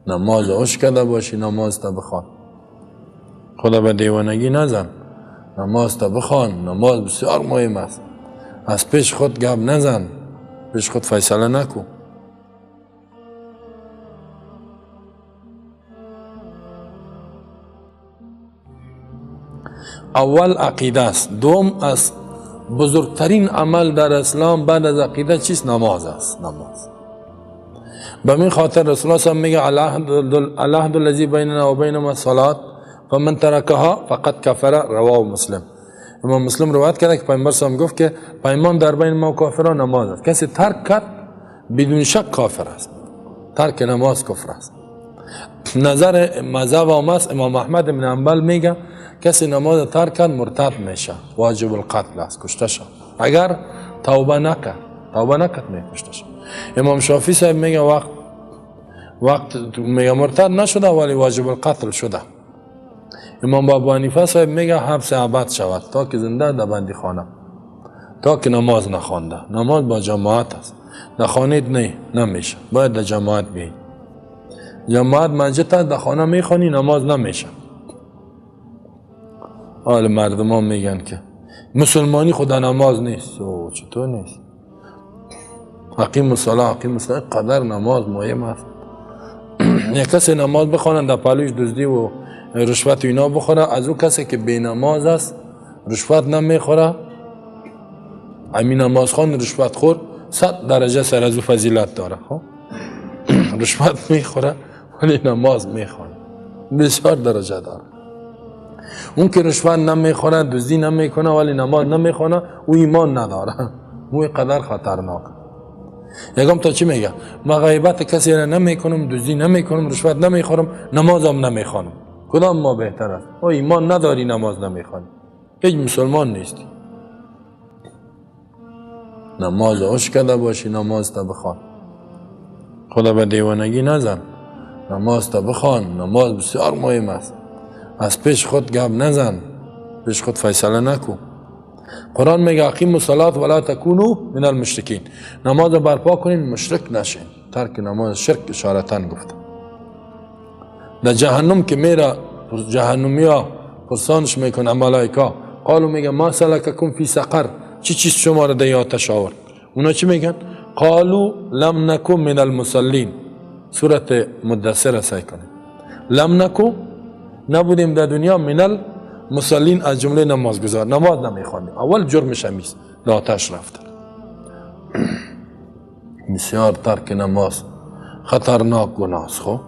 نماز عشق کرده باشی نماز تا بخوان. خدا به دیوانگی نزن، نماز تا بخوان. نماز بسیار مهم است. از پیش خود گپ نزن، پیش خود فیصله نکن. اول عقیده است. دوم از بزرگترین عمل در اسلام بعد از عقیده چیست؟ نماز است. نماز. به این خاطر رسول الله صلی الله علیه و میگه العهد الذی بیننا و بینهم الصلاة فمن ترکها فقد کفر. رواه مسلم. امام مسلم روایت کرده که پیامبر صلی گفت که پیمان در بین ما و کافران نماز است. کسی ترک کرد بدون شک کافر است. ترک نماز کفر است. نظر مذهب هم است. امام احمد بن حنبل میگه کسی نماز ترک کرد مرتد میشه، واجب القتل است، کشته شد. اگر توبه نکرد، توبه نکرد میکشته شد. امام شافعی صاحب میگه وقت میگه مرتد نشده ولی واجب القتل شده. امام ابو حنیفه صاحب میگه حبس ابد شود تا که زنده در بندی خانه، تا که نماز نخوانده. نماز با جماعت است، در خانه نه نمیشه، باید در جماعت بیایی. جماعت مسجد است، در خانه میخوانی نماز نمیشه. حال مردم ها میگن که مسلمانی خدا نماز نیست. او چطور نیست؟ اقیم الصلاه، اقیم الصلاه، قدر نماز مهم است. یک کسی نماز بخوانند در پالوش دزدی و رشوت اینا بخوره، از او کسی که بی نماز است رشوت نمیخوره، همین نماز خوان رشوت خور 100 درجه سر از او فضیلت داره. خب رشوت میخوره ولی نماز میخوانه، بسیار درجه داره. اون که رشوت نمیخوره، دزدی نمیکنه ولی نماز نمیخوانه، او ایمان نداره، او قدر خطرناک. یکم تا چی میگه؟ ما غیبت کسی را نمیکنم، دزدی نمیکنم، رشوت نمیخورم، نمازم نمیخوانم. کدام ما بهتر است؟ او ایمان نداری نماز نمیخوانی، هیچ مسلمان نیستی. نماز عشق کرده باشی نماز تا بخوان. خدا به دیوانگی نزن، نماز تا بخوان. نماز بسیار مهم است. از پیش خود گپ نزن، پیش خود فیصله نکن. قرآن میگه اقیموا الصلاة ولا تکونوا من المشرکین. نماز برپا کنین، مشرک نشین. ترک نماز شرک اشارتا گفته. در جهنم که میره جهنمیا پرسانش میکنه ملائکه، قالو میگه ما سلککم فی سقر، چی چیز شما را در آتش آورد؟ اونا چی میگن؟ قالو لم نکو من المصلین. سورت مدثر سعی کنید. لم نکو، نبودیم در دنیا، من المصلین از جمله نمازگزار، نماز نمیخواندیم. اول جرمش همیست، در آتش رفته. بسیار ترک نماز خطرناک گناه است. خب.